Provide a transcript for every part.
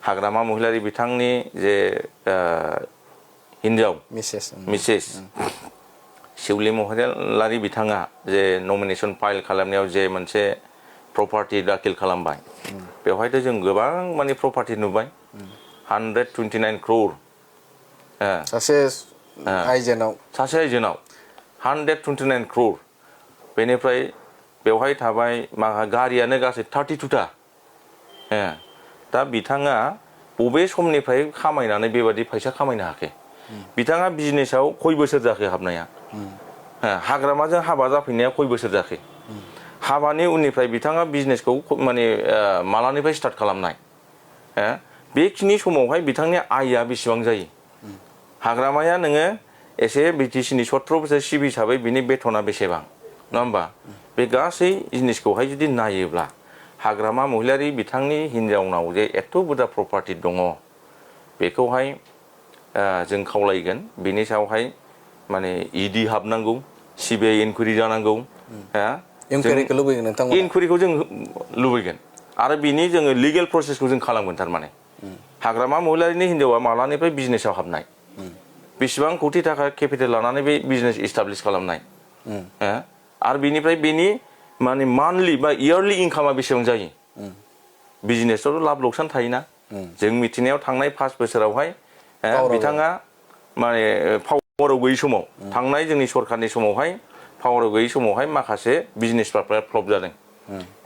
हाग्रामा महिलारि बिथांनि जे हिन्जाव मिसेस शिवली महिलारि बिथाङा जे नमिनेशन फाइल खालामनायाव जे मोनसे प्रपार्टी दाखिल खालामबाय बेवहायथ' जों गोबां माने प्रपार्टी नुबाय 129 crore सासे आइजोनाव 129 crore बेनिफ्राय बेवहाय थाबाय गारियानो गासै 32 ता दा बिथाङा बबे समनिफ्राय खामायनानै बेबादि फैसा खामायनो हाखो बिथाङा बिजनेसाव खय बोसोर जाखो हाबनाया हाग्रामाजों हाबा जाफैनाया खय बोसोर जाखो हाबानि उननिफ्राय बिथाङा बिजनेसखौ माने मालानिफ्राय स्टार्ट खालामनाय बेखिनि समावहाय बिथांनि आयआ बेसेबां जायो हाग्रामाया नोङो एसे बिटिसिनि 17 बोसोर सिबि हिसाबै बिनि बेथना बेसेबां नङा होमबा बे गासै जिनिसखौहाय जुदि नायोब्ला हाग्रामा महिलारि बिथांनि हिन्जावनाव जे एथ' बुरजा प्रपार्टी दङ बेखौहाय जों खावलायगोन बिनि सायावहाय माने इडि हाबनांगौ सिबिआइ इनकुवेरि जानांगौ इनकुवेरिखौ लुबैगोन नोंथांमोना इनकुवेरिखौ जों लुबैगोन आरो बिनि जोङो लिगेल प्रसेसखौ जों खालामगोन थारमाने हाग्रामा महिलारिनि हिन्जावा मालानिफ्राय बिजनेसाव हाबनाय बेसेबां कोटि थाखा केपिटेल लानानै बे बिजनेस इस्टाब्लिश खालामनाय आरो बिनिफ्राय बेनि माने मान्थलि बा इयारलि इनकामा बेसेबां जायो बिजनेसावथ' लाब लकसान थायोना जों मिथिनायाव थांनाय 5 बोसोरावहाय बिथाङा माने पावाराव गैयै समाव थांनाय जोंनि सरकारनि समावहाय पावाराव गैयै समावहाय माखासे बिजनेसफ्रा फ्लप जादों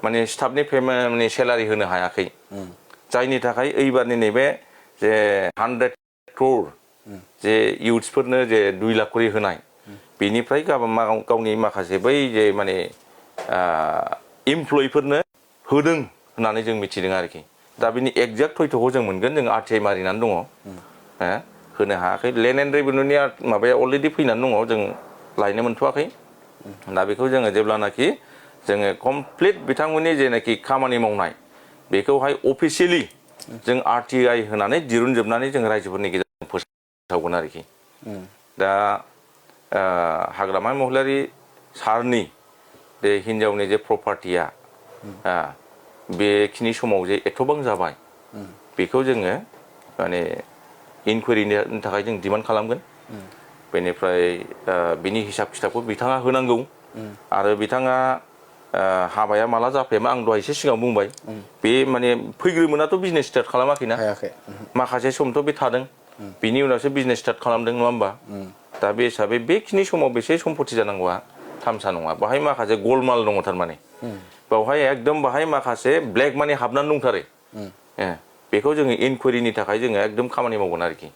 माने स्टाफनि पेमेन्ट सेलारि होनो हायाखै जायनि थाखाय एइबारनि नैबे जे 100 crore जे इउथ्सफोरनो जे 2 लाख करि होनाय बेनिफ्राय गावनि माखासे बै जे माने इमप्लयिफोरनो होदों होननानै जों मिथिदों आरोखि दा बिनि एक्जेक्ट थयथ'खौ जों मोनगोन जों आरटिआइ मारिनानै दङ होनो हायाखै लेन्ड एन्ड रेभिनिउनि माबाया अलरेडि फैनानै दङ जों लायनो मोनथ'वाखै दा बेखौ जोङो जेब्लानाखि जोङो कमप्लिट बिथांमोननि जेनाखि खामानि मावनाय बेखौहाय अफिसियेलि जों आरटिआइ होनानै दिरुनजोबनानै जों रायजोफोरनि गेजेरजों फोसावगोन आरोखि दा हाग्रामा महिलारि सारनि बे हिन्जावनि जे प्रपार्टिया बेखिनि समाव जे एथ'बां जाबाय बेखौ जोङो माने इनकुवेरिनि थाखाय जों डिमान्ड खालामगोन बेनिफ्राय बिनि हिसाब खिथाबखौ बिथाङा होनांगौ आरो बिथाङा हाबाया माला जाफैयामोन आं दहाय एसे सिगां बुंबाय बे माने फैग्रोमोनाथ' बिजनेस स्टार्ट खालामाखैना माखासे समथ' बे थादों बिनि उनावसो बिजनेस स्टार्ट खालामदों नङा होमबा दा बे हिसाबै बेखिनि समाव बेसे सम्पति जानांगौआ थामसा नङा बाहाय माखासे गलमाल दङ थारमाने बावहाय एकदम बाहाय माखासे ब्लेक मानि हाबनानै दंथारो बेखौ जोङो इनकुवेरिनि थाखाय जोङो एकदम खामानि मावगोन आरोखि